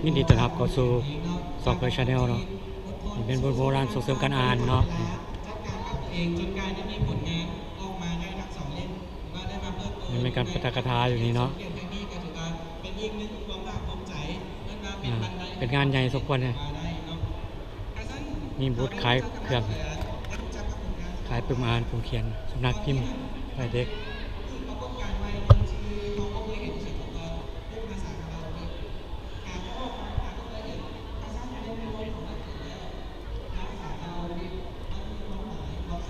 ຍິນດີຕ້ອນຮັບເຂົ້າສູ່ຊ່ອງເພິ່ນ Channel ເນາະ. ນີ້ເປັນບົດໂບລານສົ່ງເສີມການອ່ານເນາະ. ນີ້ແມ່ນການປາຖະກະຖາຢູ່ນີ້ເນາະ. ອ່າ ເປັນງານໃຫຍ່ສົມຄວນເດ. ມີບູດຂາຍເຄື່ອງ ຂາຍປຶ້ມອາຫານປຶ້ມຂຽນ ສຳນັກພິມ ຂາຍເດັກ.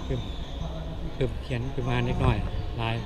ປຶ້ມ ປຶ້ມຂຽນ ປຶ້ມອາຫານເດັກນ້ອຍຫຼາຍ.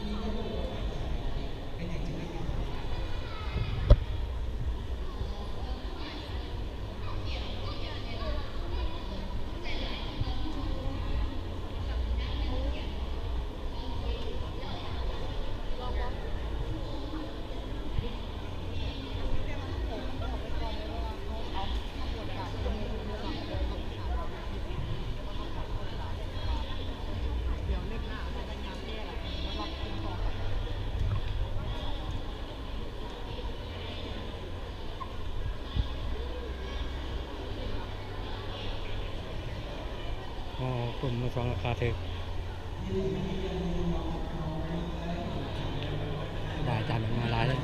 ອໍ ປຶ້ມມືສອງລາຄາຖືກ. ໄດ້ຈານມາຫຼາຍເລີຍ.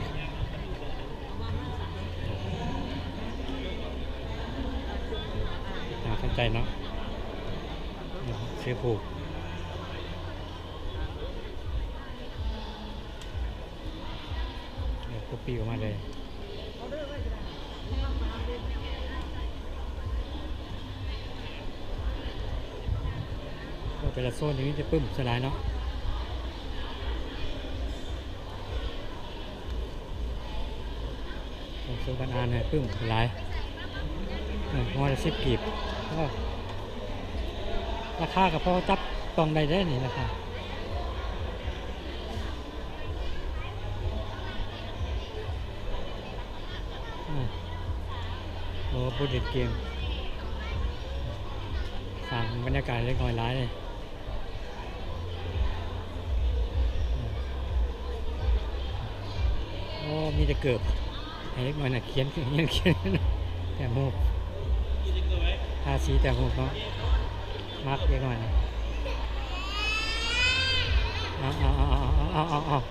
ໜ້າສົນໃຈເນາະ. ເສື້ອຜູກ. ເອີ ກົບປີ້ອອກມາເລີຍ. ໂອ້ ແຕ່ລະໂຊນນີ້ມີແຕ່ປຶ້ມສ່ວນຫຼາຍເນາະ. ໂອ້ ໂຊນການອ່ານໃຫ້ປຶ້ມຫຼາຍ. ເອີ ຮ້ອຍລະສິບກີບ. ໂອ້ ລາຄາກໍພໍຈັບຕ້ອງໄດ້ເດ້ນີ້ ລາຄາ. ອືມ ໂອ້ ຜູ້ຫຼິ້ນເກມ ສ້າງບັນຍາກາດໃຫ້ເດັກນ້ອຍຫຼາຍເລີຍ. ໂອ້ ມີແຕ່ເກີບ ໃຫ້ເດັກນ້ອຍນັກຮຽນ ຮຽນຂຽນ ແຕ້ມຮູບ ທາສີແຕ້ມຮູບເນາະ. ມັກເດັກນ້ອຍນະ. ເອົາ ເອົາ ເອົາ ເອົາ.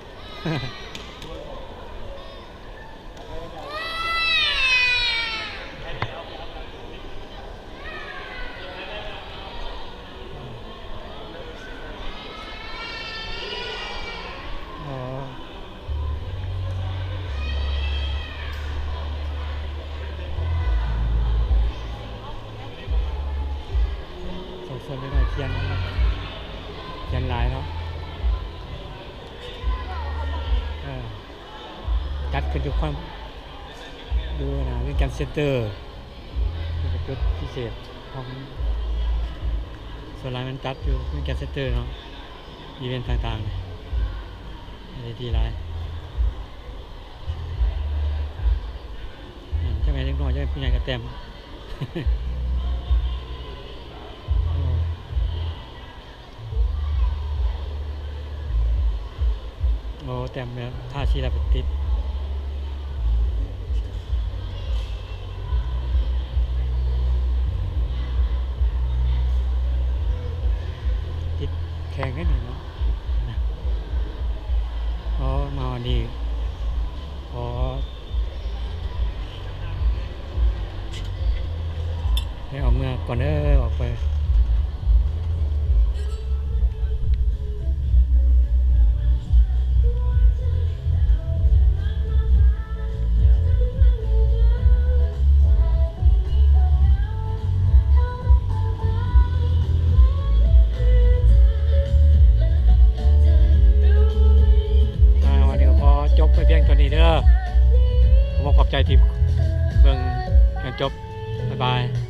ອໍ ສົງສານເດັກນ້ອຍຂຽນ ຂຽນຫຼາຍເນາະ. ເອີ ຈັດຂຶ້ນຢູ່ຄວາມ ຢູ່ໜ້າວຽງຈັນເຊັນເຕີ ເປັນຈຸດພິເສດຂອງ ສ່ວນຫຼາຍມັນຈັດຢູ່ວຽງຈັນເຊັນເຕີເນາະ. ອີເວັນຕ່າງໆ ນີ້ ດີຫຼາຍ. ນັ້ນ ຈັກແມ່ນເດັກນ້ອຍ ຈັກແມ່ນຜູ້ໃຫຍ່ກໍແຕ້ມ. ໂອ້ ໂອ້ ແຕ້ມແລ້ວ ທາສີແລ້ວໄປຕິດ ຕິດແຂງໄດ້ນີ້ເນາະ. ອໍ ມາຮອດນີ້ ອໍ ໃຫ້ອອກເມືອກ່ອນເດີ ອອກໄປ. ອ່າ ວັນນີ້ກໍຂໍຈົບໄປພຽງເທົ່ານີ້ເດີ. ຂໍຂອບໃຈທີ່ເບິ່ງຈົນຈົບ. ບາຍບາຍ.